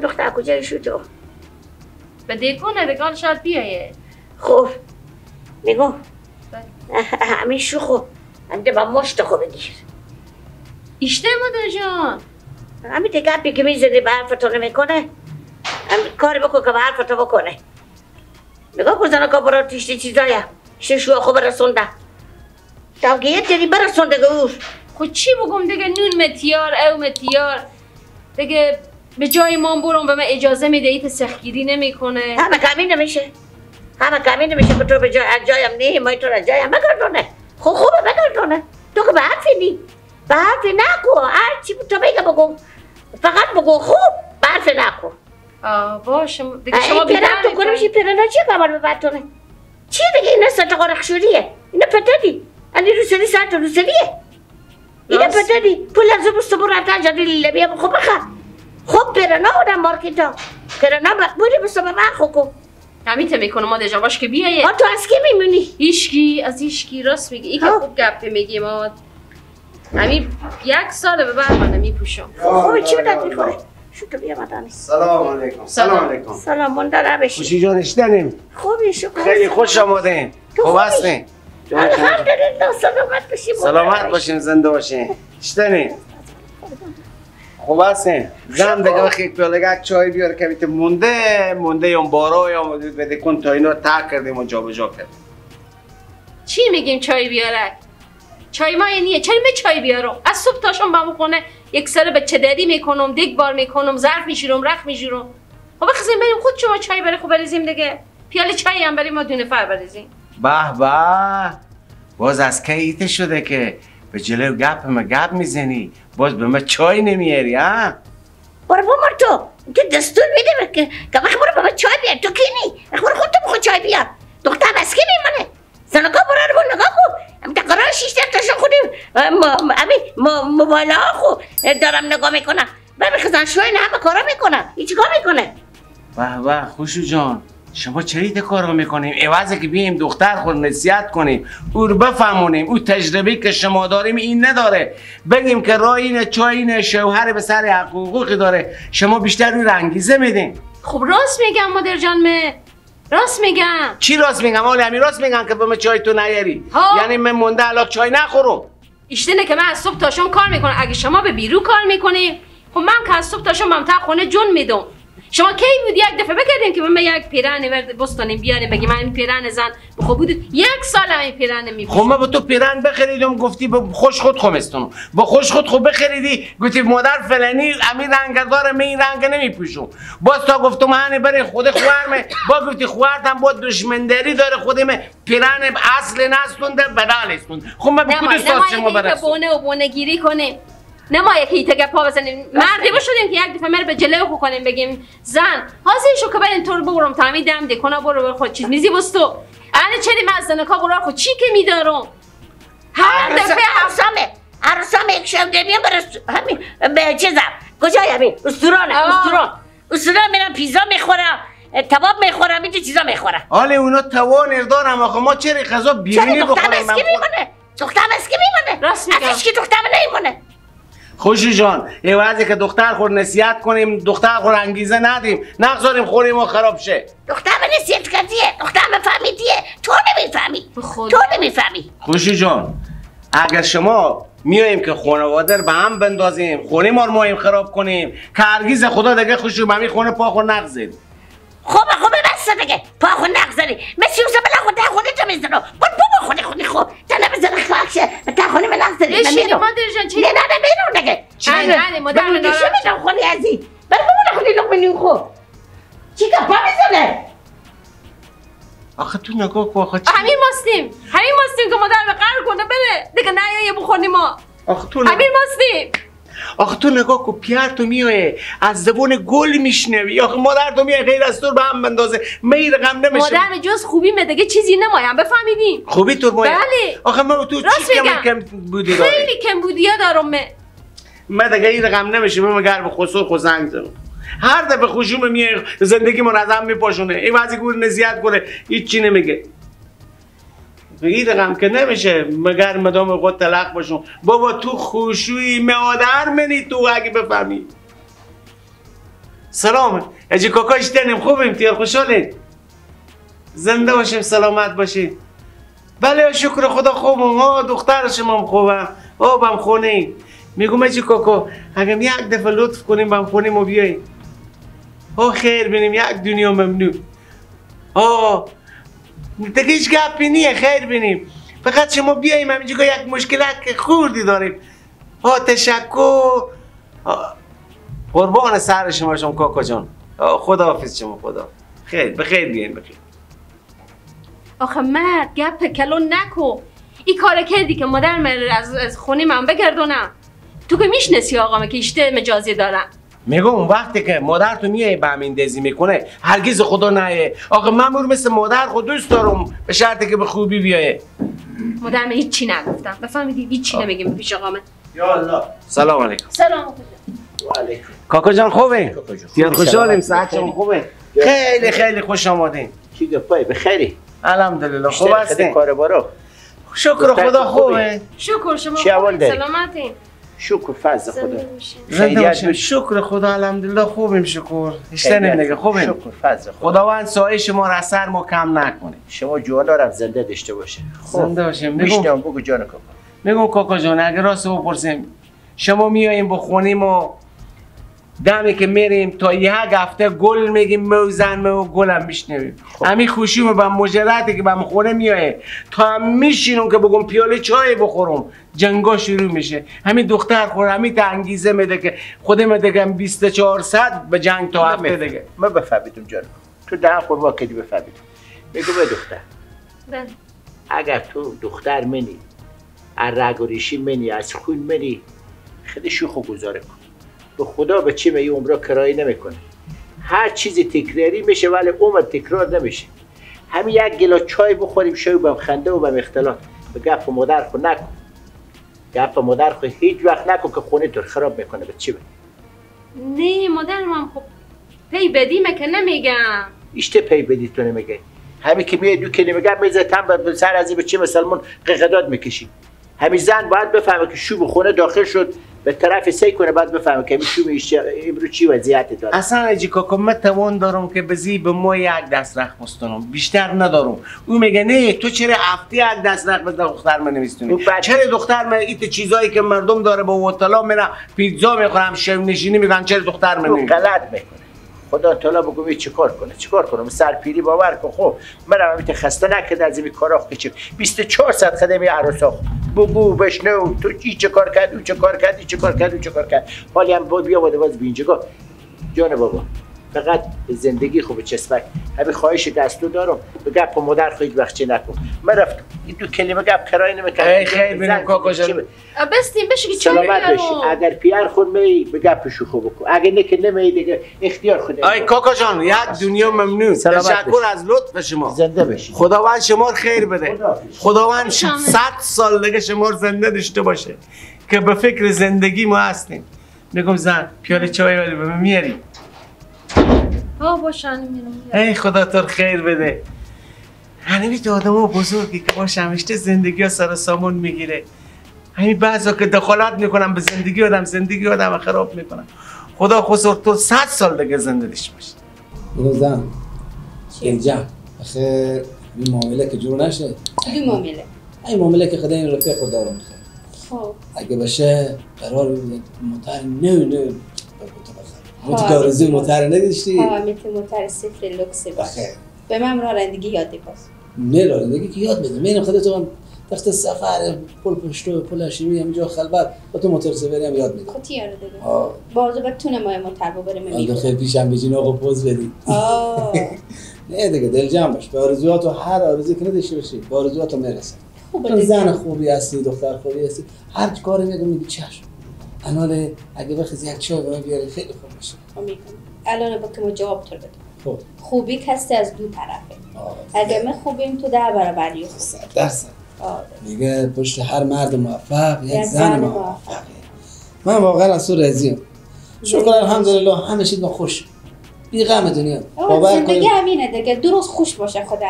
دختر کجای شو تو؟ به دیکونه دیگه شاید بیایه. خب میگم همین شو خب همین با مشت خو بگیر. ایشته مادر جان همین دیگه گپی که میزنی به حرفتو نمیکنه، همین کاری بکن که به حرفتو بکنه. نگاه کن زنکا برا تیشتی چیزایا شو شو خو برسونده تا که یه تری برسونده که اوش. خب چی بگم دیگه، نون متیار او متیار دیگه به جای من برم به من اجازه میده، ایت سختگیری نمیکنه. همه کمی نمیشه، همه کمی نمیشه که تو به جای از جایم نی، ما تو از جایم بگردونه. خب خوبه بگردونه، تو که به حرفی نی، به حرفی نکو، هر چی تو بگه بگو، فقط بگو خوب، به حرفی نکو. آه باشه دیگه شما بیدار تو کنمشی پیرنا چی کمال ببرتونه؟ چی دیگه اینا ستقار خشوریه، اینا پتدی، انی روسری ساعت روسریه، اینا پتدی، پول از بستو برو تا جادی لبیا خوب بخر. خوب پیرنا بودم مارکت ها، پیرنا مقبولی بستو به من خوکو. همین تا میکنم مادر جان باش که بیایه. آ تو از کی میمونی؟ هیچکی، از هیچکی. راست میگی، این که خوب گپ میگی ما. همین یک سال به بعد من میپوشم. خوب چی بدت میخوره؟ شو تو بیا مدانی. سلام علیکم. سلام علیکم. سلام مونده نبشی. خوشی جان اشتنیم. خوبی شکر. خیلی خوش آمدین. خوب هستین؟ الحمدلله سلامت باشین. سلامت باشین، زنده باشین. اشتنیم. خوب هستین؟ زن دیگه وقتی پیاله چای بیاره که بیت مونده مونده یا بارا یا بده کن تا اینا تک کردیم و جابجا کردیم. چی میگیم چای بیاره؟ چای ما نیه، چای می چای بیارم. از صبح تا شام با خونه یک سر بچه دادی میکنم، دیگ بار میکنم، ظرف میشورم، رخ میشورم. خب بخزیم بریم خود شما چای برای خود بریزیم دیگه. پیاله چای هم برای ما دو نفر بریزیم. به به باز از کی ایت شده که به جلو گپ ما گپ میزنی، باز به ما چای نمیاری ها؟ برو بابا تو تو دستور میده که وقت برو به ما چای بیار، تو کی نی؟ برو خودت بخور چای بیار. دختر بس کی میمونه؟ زنکا برو رو نگاه کن، هم تقرار شیش تاشون خودم همین موبایل ها خو دارم نگاه میکنم. ببین خزان شوی نه همه کارا میکنم. این چیکار میکنه؟ به به خوشو جان شما چرا کارو میکنیم؟ عوضی که بیایم دختر خود نصیحت کنیم، او رو بفهمونیم، او تجربه که شما داریم این نداره، بگیم که راه اینه، چای اینه، شوهر به سر حق و حقوقی داره، شما بیشتر رو انگیزه میدین. خب راست میگم مادر جان، من راست میگم. چی راست میگم؟ حالا همین راست میگم که به من چای تو نیاری. یعنی من مونده الان چای نخورم. ایشتنه که من از صبح تا شام کار میکنم، اگه شما به بیرو کار میکنی، خب من که از صبح تا شام تا خونه جون میدم. شما کی بود یک دفعه بکردیم که من یک پیرن بستانیم بیاریم بگیم من این پیرن زن خب بود یک سال من این پیرن میپوشم. خب من با تو پیرن بخریدم گفتی با خوش خود خمستونم، با خوش خود خب بخریدی گفتی مادر فلانی امین رنگ داره من این رنگ نمیپوشم. باز تا گفتم من برای خود خوارم، با گفتی خوارتم با دشمندری داره خودم پیرن اصل نستونده بدل استون. خب من به کدوم ساز شما برسم؟ بونه و بونه گیری کنیم. نه ما یکی تگه پا بزنیم مردی بشدیم که یک دفعه مر به جلو خو کنیم بگیم زن حاضر شو که برین تو رو ببرم تعمید دم دکونا برو بر خود چیز میزی بستو انا چری من از زنکا برو خود چی که میدارم هر دفعه عروسامه عروسامه یک شب میام بر همین به چیزم کجای همین رستوران رستوران میرم پیزا میخورم تباب میخورم این چیزا میخورم. حالا اونا توان دارم آخه ما چرا غذا بیرونی بخوریم؟ دختر بس که میمونه راست میگم ازش که دختر نمیمونه. خوشی جان عوضی که دختر خود نصیحت کنیم، دختر خود انگیزه ندیم، نگذاریم خوریم و خراب شه. دختر من نصیحت کردیه، دختر من فهمیدیه، تو نمیفهمی. تو نمیفهمی. خوشی جان اگر شما میاییم که خانواده رو به هم بندازیم، خونه ما رو مایم خراب کنیم که هرگز خدا دیگه خوشی به همین خونه پا خود نگذاریم. خوبه خوبه بس دیگه پا خود نگذاری. مثل یوسف بلا خود خودت میزنم. برو بابا خود خودی خو. تا نمیزنه خاکشه. تا خونه من نگذاری. بشینی مادر جان چی؟ نه نه بیرون دیگه. نه نه مادر من ناراحت میشم خونی ازی. برو بابا خودی لقمه نون خو. چی که پا میزنه؟ آخه تو نگاه کن آخه همین ماستیم. همین ماستیم که مادر به قهر کنه بره. دیگه نه یا بخوریم ما. آخه تو همین ماستیم. آخه تو نگاه کو پیار تو میایه از زبون گل میشنوی. آخه مادر تو میایه غیر از تو به هم بندازه میر غم نمیشه. مادر جز خوبی مدگه چیزی نمایم بفهمیدیم. خوبی تو مایم. بله. آخه ما تو چی کم بودی داره؟ خیلی کم بودی دارم من دیگه این غم نمیشه. من گرم خسر خو زنگ زدم هر دفعه خشوم میای زندگی من از هم میپاشونه. این وضعی گور نزیاد کنه هیچ چی نمیگه. این رقم که نمیشه مگر مدام خود طلاق باشون. بابا تو خوشویی مادر منی تو اگه بفهمی. سلام اجی کاکا اشتنیم خوبیم تیر خوشحالین زنده باشیم سلامت باشیم. بله شکر خدا خوبم. ها دختر شما خوبم. ها بم خونه میگم اجی کاکا اگه یک دفعه لطف کنیم بم خونه ما بیاییم. ها خیر بینیم یک دنیا ممنون. ها دیگه هیچ گپی نیه خیر بینیم فقط شما بیاییم همینجا یک مشکلات که خوردی داریم. ها تشکر قربان سر شما شما کاکا جان. خداحافظ شما خدا خیر بخیر بیاین بخیر. آخه مرد گپ کلون نکو. این کار کردی که مادر من از خونه من بگردونم. تو که میشناسی آقا که اشته مجازی دارم. میگم اون وقتی که مادر تو میای به همین دزی میکنه هرگز خدا نیه. آقا من مثل مادر خود دوست دارم به شرطی که به خوبی بیایه. مادر من هیچی نگفتم بفهمیدی هیچی نمیگم پیش آقا من. یا الله. سلام علیکم. سلام علیکم. کاکا جان خوبه؟ زیاد خوشحالیم ساعت شما خوبه؟ خیلی خیلی خوش آمدین. کی گپای بخیری؟ الحمدلله خوب هستین؟ کاربارا شکر خدا خوبه. شکر شما سلامتین. شکر فضل خدا. خیلی شکر خدا الحمدلله خوبیم شکر. اشتنیم دیگه خوبیم. شکر فضل خدا. خداوند سایه شما را سر ما کم نکنه. شما جوانا رو زنده داشته باشه. زنده باشیم. میشنم بگو جان کاکا. میگم کاکا جان اگه راست بپرسیم شما میاییم بخونیم و دمی که میریم تا یک هفته گل میگیم موزن مو گلم میشنویم. همین خوشیمو به مجردی که به خونه میایه تا میشینم که بگم پیاله چای بخورم جنگا شروع میشه. همین دختر خور همین انگیزه میده که خودم دیگه 24 ساعت به جنگ تا هفته دیگه. من بفهمیدم جان تو دهن خود وا کردی بفهمیدم. بگو به دختر بله اگر تو دختر منی از رگ و ریشی منی از خون منی خیلی شوخو گذاره کن. به خدا به چی می عمره کرایه نمیکنه. هر چیزی تکراری میشه ولی عمر تکرار نمیشه. همین یک گلا چای بخوریم شوی بهم خنده و بهم اختلاط. به گپ مادر خود نکن. گپ مادر خود هیچ وقت نکن که خونه تو خراب میکنه. به چی؟ نه مادر من خب پی بدی مکه نمیگم. ایشته پی بدی تو نمیگه. همین که میای دو کلمه گپ میزنی تن به سر از به چی مسلمان ققداد میکشی. همین زن باید بفهمه که شو به خونه داخل شد به طرف سعی کنه بعد بفهمه که شو امروز چی وضعیت داره. اصلا اجی کاکا من توان دارم که بزی به ما یک دست رخ بستونم بیشتر ندارم. او میگه نه تو چرا هفته یک دست رخ به دختر من نمیستونی؟ چرا دختر من ایت چیزایی که مردم داره با هتل میرن پیتزا میخورم شب نشینی میگن چرا دختر من نمی‌کنه؟ غلط میکنه. خدا تعالی بگو چیکار کنه چیکار کنم سرپیری باور کن. خب منم همین خسته نکرد از این کارا که 24 ساعت خدمه عروسا بگو بشنو تو چی کار کرد او چه کار کرد چه کار کرد او چه کار کرد. حالی هم بیا باز بینجا جان بابا فقط زندگی خوب چسبک. همین خواهش دستو دارم به گپ مادر خود وقت چه نکن. من رفتم این دو کلمه گپ کرای نمی‌کرد. ای خیر ببینم کاکا جان بستیم بشی که چای بیارم. اگر پیر خود می به گپ شوخو بکن اگر نه که نمی دیگه اختیار خود. ای کاکا جان یک دنیا ممنون. تشکر از لطف شما. زنده باشی. خداوند شما خیر بده. خداوند 100 سال دیگه شما زنده داشته باشه که به فکر زندگی ما هستیم. میگم زن پیاله چای ولی به من میاری؟ ها باشن میرم. ای خدا تو خیر بده. همین تو آدمو بزرگی که باشه همیشه زندگی ها سر سامون میگیره. همین بعضا که دخالت میکنم به زندگی آدم زندگی آدم خراب میکنم. خدا خسر تو 100 سال دیگه زنده داشته باشه. زن اینجا آخه این معامله که جور نشه. این معامله این معامله که خدا این رفیق خود دارم میخواد. خب اگه باشه قرار بده موتر نو نو تو که آرزوی موتر نداشتی؟ ها میتونی موتر صفر لوکس باشه. به من رانندگی یاد باز. نه رانندگی که یاد بده. من خودت هم تخت سفر پل پشتو پل هاشمی همینجا خلوت با تو موتور سواری هم یاد میده. خودی یاد دیگه. بازو با تونه ما موتر ببریم میگم. خیلی پیشم بجین آقا پوز بدی. نه دیگه دل جمع باش. به آرزوهات و هر آرزویی که نداشته باشی به خوبه میرسه. خوبه زن خوبی هستی، دختر خوبی هستی. هر کاری میگم میگی چشم. الان اگه بخوای یک چای به من بیاری خیلی خوب میشه. میکنم. الان با که ما جواب تو بدم. خب خوبی کسی از دو طرفه. اگه من خوبیم تو 10 برابر یو. 100%. میگه پشت هر مرد موفق یک زن موفقه. من واقعا از تو راضیم. شکر الحمدلله همه چیز ما خوش. بی غم دنیا. باور کنید زندگی همینه دیگه. درست خوش باشه خدا.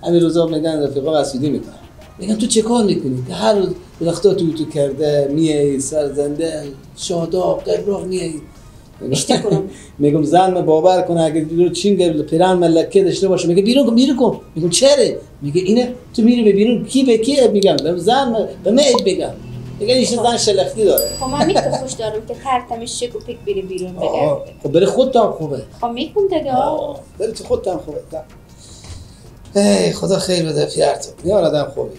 همین روزا میگن رفیقا حسودی میکنن. میگن تو چه کار میکنی که هر روز درختا تو کرده میای سرزنده شاداب قبراق میای. اشتی کنم. میگم زن باور کنه اگه بیرون چینگ پیرن ملکه داشته باشه، میگه بیرون کن بیرون کن. میگم چرا؟ میگه اینه تو میری به بیرون کی به کی میگم زن به من میگم. میگه این زن شلختی داره. خب من میتو خوش دارم که ترتمش شک و پیک بری بیرون بگرده. خب بری خودت هم خوبه. خب میکن دیگه. بری تو خودت هم خوبه. ای خدا خیر بده پیرتو. میار آدم خوبی.